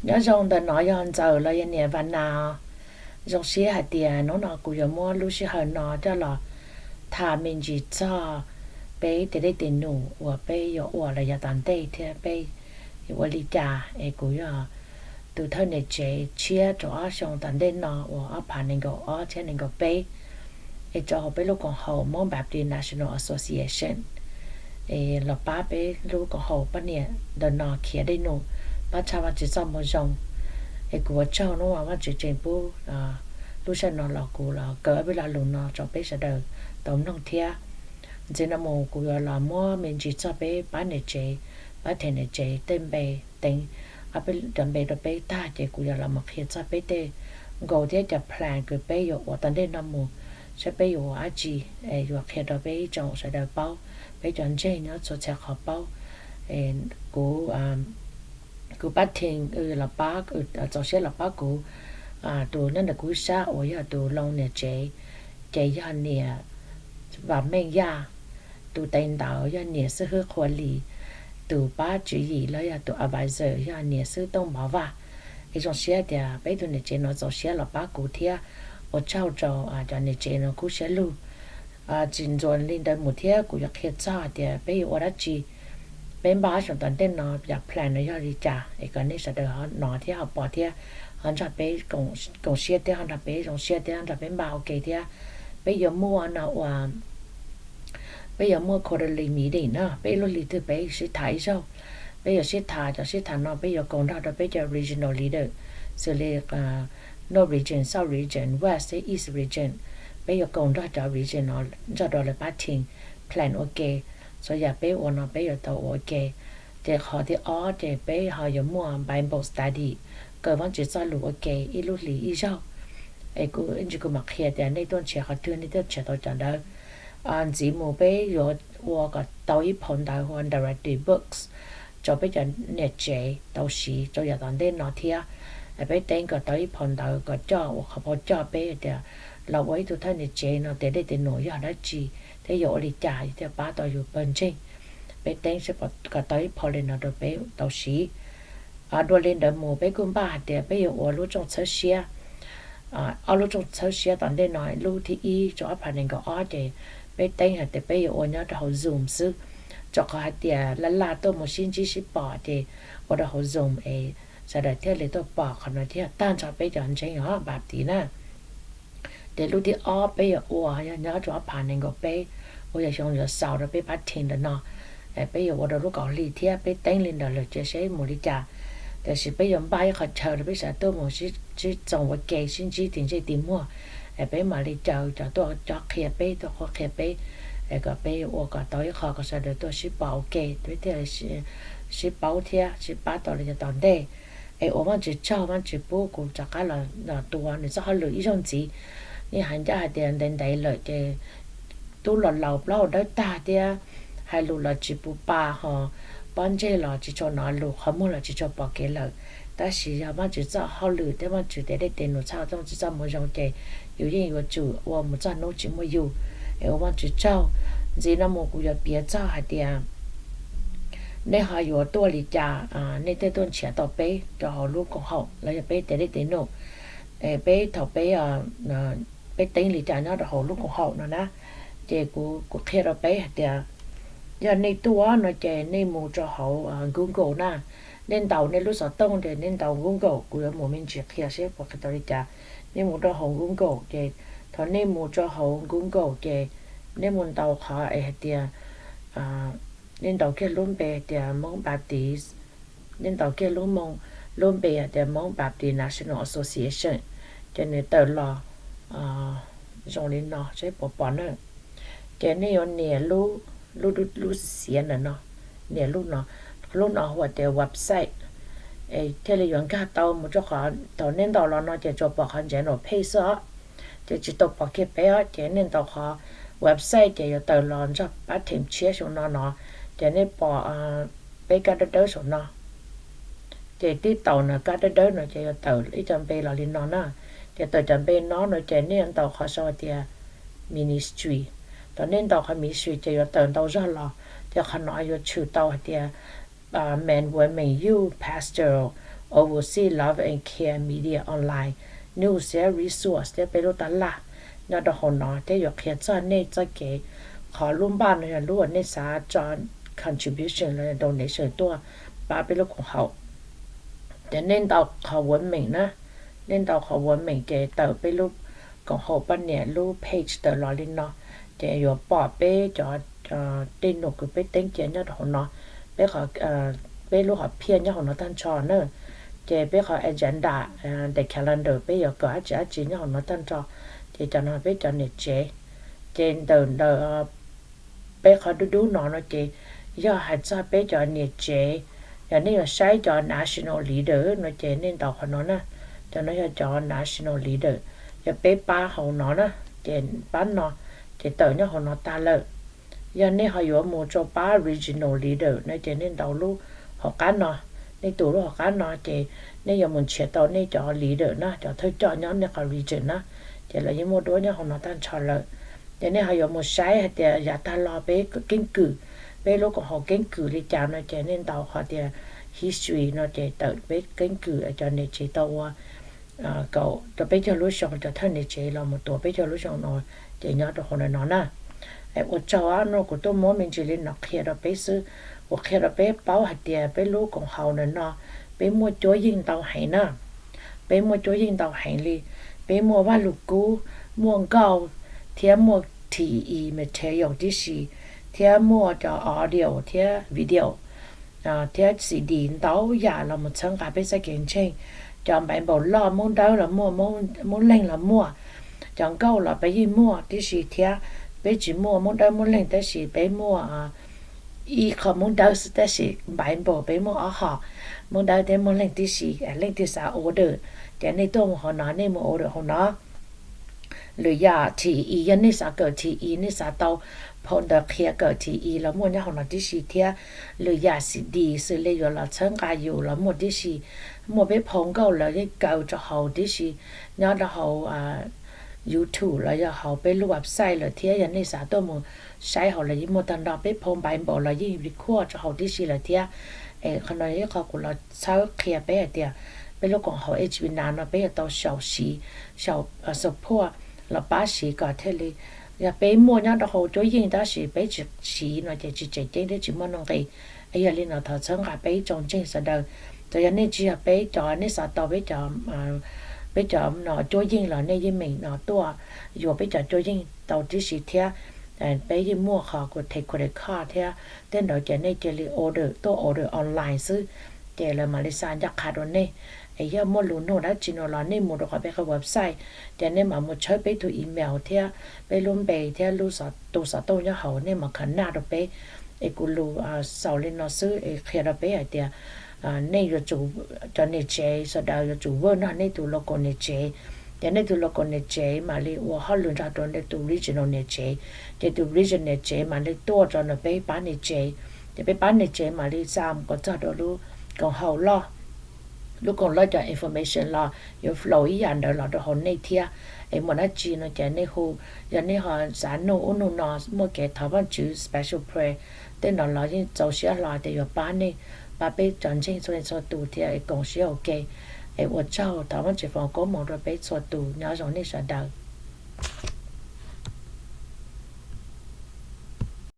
Nyob zoo, ntawm no yog Ntxawm los yog niam Vas Nas. Zoo siab hais tias hnub no kuv yuav muab lub sij hawm no coj los tham me ntsis txog peb tej dej tej num uas peb yuav ua los yav tom ntej thiab peb yuav ua li cas. Es kuv yog tus thawj niam tsev tshiab rau ob xyoo tom ntej no uas ob phav nees nkaum ob thiab nees nkaum peb, es rau hauv peb lub koom haum Hmoob Baptist National Association, es los pab peb lub koom haum poj niam ntawm no khiav dej num, pab tshaj Vaj Tswv txoj moo zoo. Es kuv ua tsaug hnub no Vaj Tswv tseem pub lub sij hawm no los kuv los kaw ob peb lo lus no rau peb sawv daws tau mloog thiab. Ntxiv no mus kuv yuav los muab me ntsis txog peb pab niam tsev, pab them niam tsev tej npe, teev ob peb cov npe rau peb tag ces kuv yuav los mus qhia txog peb tej goal thiab cov plan kws peb yuav ua tom ntej no mus, saib peb yuav ua dab tsi, es yuav qhia rau peb ib tsoom sawv daws paub, peb cov ntseeg nyob txhua txhia qhov paub. Kuv, kuv pab theem los pab, txaus siab los pab kuv, tus nyob ntawm kuv sab uas yog tus loo niam tsev ces yog niam Vam Meej Yaj, tus tes ntawd yog niam Xwb Hwb Qhua Lis, tus pab tswv yim los yog tus advisor yog niam Xwb Tooj Mov Vaj. Es zoo siab tias peb tug niam tsev no txaus siab los pab kuv thiab, ua tsaug rau cov niam tsev no kub siab lug. Tsis ntxuav li ntawd mus thiab kuv yuav qhia txog tias peb yuav ua dab tsi, peb npaj ob xyoos tom ntej no yam plan no yog li cas es kom nej sawv daws ho hnov thiab ho pom thiab ho nrog peb koom siab thiab ho nrog peb zoo siab thiab nrog peb npaj ua ke thiab. Peb yuav muaj no ua, peb yuav muaj quarterly meeting no, peb ib lub hlis twg peb sib tham ib zaug. Peb yuav sib tham, cov sib tham no peb yuav koom nrog rau peb cov regional leader, xws li North Region, South Region, West thiab East Region. Peb yuav koom nrog cov region no nrog rau lawv pab team plan ua ke, txhua yam peb ua no peb yuav tau ua ua ke. Ces qhov thib ob ces peb ho yuav muaj Bible study, kawm Vajtswv txoj lus ua ke ib lub hlis ib zaug. Es kuv ib ntsis kuv mam qhia tias nej tuaj nrhiav qhov twg nej thiaj nrhiav tau cov ntawd. Ntxiv mus peb yuav ua kom tau ib phau ntawv hu ua directory books rau peb cov niam tsev tau siv rau yav tom ntej no thiab. Peb teeb kom tau ib phau ntawv kom coj ua qhov phau coj peb tias los ua ib tug thawj niam tsev no tes dej tes num yog dab tsi thiab yuav ua li cas thiaj pab tau yus pawg ntseeg. Peb teeb kom tau ib phau li no rau peb tau siv. Dua li ntawd mus peb kuj npaj hais tias peb yuav ua lub rooj txhawb siab, ob lub rooj txhawb siab tom ntej no, lub thib ib rau ob phav nees nkaum ob ces peb teeb hais tias peb yuav ua nyob rau hauv Zoom xwb, rau qhov hais tias laj laj tuaj mus sib ntsib sib pom ces ua rau hauv Zoom es sawv daws thiaj li tuaj pom qhov no thiab tag nrho peb cov ntseeg os Baptist na. Ces lub thib ob peb yuav ua yog nyob rau ob phav nees nkaum peb, uas yog xyoo yuav xaus rau peb pab team ntawm no. Peb yuav ua rau lub kaum hli thiab peb teeb li ntawd lawm ces seb mus li cas. Tiam sis peb yuav npaj ib qho chaw rau peb sawv tuaj mus sib txoos ua ke sib ntsib tim ntsej tim muag, peb mam li caw cov tuaj cob qhia peb tuaj qhuab qhia peb, kom peb ua kom tau ib qho kom sawv daws tuaj sib pom ua ke peb thiaj sib paub thiab sib pab tau li yav tom ntej. Es ua Vajtswv tsaug, Vajtswv pub kuv rov qab los tua nws txoj hauj lwm ib zaug ntxiv. Nej hais ncaj hais tias ntev ntev lawm ces tub los laus plaub hau dawb tag thiab hais lus los tsis pum pa ho pob ntseg los tsis tshua hnov lus, qhov muag los tsis tshua pom kev lawm. Tab sis yog Vajtswv txoj hauj lwm thiab Vajtswv tes dej tes num txhaj Vajtswv txoj moo zoo ces yus yeej yuav tsum ua mus txog hnub tsis muaj yus. Es ua Vajtswv tsaug. Ntxiv no mus kuv yuav piav txog hais tias nej ho yuav tuaj li cas, nej thiaj tuaj nrhiav tau peb rau hauv lub koom haum los yog peb tes dej tes num, peb thaum peb, peb teeb li cas nyob rau hauv lub koom haum no na. Ces kuv, kuv qhia rau peb hais tias yog nej tuaj no ces nej mus rau hauv Google na, nej ntaus nej lub xov tooj ces nej ntaus Google, kuv yuav mus me ntsis qhia seb puas qhia tau li cas. Nej mus rau hauv Google ces thaum nej mus rau hauv Google ces nej mus ntaus qhov es hais tias, nej ntaus kiag lub npe hais tias Hmoob Baptist, nej ntaus kiag lub moo, lub npe hais tias Hmoob Baptist National Association, ces nws tawm los zoo li no seb puas pom na. Ces nej yuav nias lub, lub, lub xiav ntawm no, nias lub no, lub no hu tias website, es thiaj li yuav nkag tau mus rau qhov thaum nej ntaus los no ces tsuas pom qhov general page xwb os, ces tsis tau pom kiag peb os. Ces nej ntaus qhov website ces yuav tawm los nrog pab team tshiab saum no no, ces nej pom peb kab dawb dawb saum no. Ces tib taus no kab dawb dawb no ces yuav tawm ib co npe los li no na. Ces tawm cov npe no no ces nej yuav ntaus qhov sau hais tias ministry. Thaum nej ntaus qhov ministry ces yuav tawm ntau zog los, ces qhov no yuav tshwm tau hais tias men, women, youth, pastor, Overseas Love and Care Media Online, news thiab resource thiab peb lub tab laj nyob rau hauv no thiab yuav qhia txog nej txoj kev. Qhov lub npaj no yog lub uas nej xav tso contribution los donation tuaj pab peb lub koom haum. Ces nej ntaus qhov women na, nej ntaus qhov women ces tawm peb lub koom haum poj niam lub page tawm los li no. Ces yuav pom peb cov tej num kws peb teeb cia nyob rau hauv no, peb, peb lub hom phiaj nyob hauv no tag nrho na. Ces peb qhov agenda, the calendar, peb yuav kawm dab tsi dab tsi nyob hauv no tag nrho. Ces cov no peb cov niam tsev. Ces ntawm ntawm peb qhov dub dub no no ces yog hais txog peb cov niam tsev. Yog nej yuav saib cov national leader no ces nej ntaus qhov no na. Cov no yog cov national leader, yog peb pab hauv no na. Ces pab no ces tawm nyob hauv no tag lawm. Yog nej ho yuav mus rau pab regional leader no ces nej ntaus lub hauv qab no. Nej tus lub hauv qab no ces nej yuav mus nrhiav tau nej cov leader na, cov thawj coj nyob nej qhov region na. Ces lawv yeej muaj duab nyob hauv no tag nrho lawm. Ces nej ho yuav mus saib hais tias yav tag los peb keeb kwm, peb lub koom haum keeb kwm li cas no ces nej ntaus qhov tias history no ces tawm peb keeb kwm cov niam tsev tau ua kaum rau peb caug lub xyoo, cov thawj niam tsev los mus tuav peb caug lub xyoo no. Ces nyob rau hauv ntawm no na. Ua tsaug no kuv tuaj muab me ntsis li no qhia rau peb xwb, kuv qhia rau peb paub hais tias peb lub koom haum ntawm no peb muaj cuab yeej ntau heev na. Peb muaj cuab yeej ntau heev li. Peb muaj Vaj Lug Kub, muaj nkauj, thiab muaj T E E material tib si, thiab muaj cov audio thiab video, thiab C D ntau yam los mus txhawb nqa peb txoj kev ntseeg. Cov Bible loj Hmoob Dawb los muaj, Hmoob Leeg los muaj, cov nkauj los peb yeej muaj tib si thiab. Peb tsis muaj Hmoob Dawb Hmoob Leeg tab sis peb muaj ib qho Hmoob Dawb xwb tab sis Bible peb muaj ob hom, Hmoob Dawb thiab Hmoob Leeg tib si. Leej twg xav order ces nej tuaj mus hauv no, nej mus order hauv no. Lwm yam T E E, yog nej xav kawm T E E, nej xav tau phau ntawv qhia kawm T E E los muaj nyob hauv no tib si thiab. Lwm yam C D xws li yuav los txhawb nqa yus los muaj tib si. Muaj peb phau nkauj lawv yeej kaw rau hauv tib si, nyob rau hauv YouTube los yog hauv peb lub website lawm thiab. Yog nej xav tuaj mus saib hauv los yeej muaj tag nrho, peb phau Bible los yeej record rau hauv tib si lawm thiab. Es qhov no yog ib qho kuv los txhawb qhia peb hais tias peb lub koom haum H B N no peb yuav tau xyaum siv, xyaum support los pab siv kom thiaj li, yog peb muaj nyob rau hauv cuab yeej tab sis peb tsis siv no ces tsis tseem ceeb thiab tsis muaj nuj nqis. Es yog li no thov txhawb nqa peb tsoom ntseeg sawv daws. Txawm yog nej tsis yog peb cov, nej xav tau peb cov, peb cov no cuab yeej los nej yeej meem no tuaj yuav peb cov cuab yeej tau tib si thiab. Peb yeej muaj qhov kuv thev credit card thiab tej ntawd ces nej cia li order, tuaj order online xwb, ces lawv mam li xa ncaj qha rau nej. Es yog muaj lus nug dab tsi no los nej mus rau qhov peb qhov website, ces nej mam mus tshawb peb tus email thiab peb lub npe thiab tus xov tooj nyob hauv, nej mam khav naj rau peb. Es kuv lus xaus li no xwb es qhia rau peb hais tias nej yuav tsum, cov niam tsev sawv daws yuav tsum work nrog nej tus local niam tsev. Ces nej tus local niam tsev mam li ua hauj lwm nrog rau nej tus regional niam tsev, ces tus regional niam tsev mam li tuaj rau ntawm peb pab niam tsev, ces peb pab niam tsev mam li xa mus kom txog rau lub koom haum loj. Lub koom loj cov information los yuav flow ib yam ntawd los rau hauv nej thiab. Es muaj dab tsi no ces nej hu, yog nej ho xav nug ub nug no, muaj kev thov Vajtswv special prayer tej no los yeej txaus siab hlo tias yuav pab nej, pab peb cov ntseeg txhua leej txhua tus thiab es koom siab ua ke. Es ua tsaug, thov Vajtswv foom koob hmoov rau peb txhua tus, nyob zoo nej sawv daws.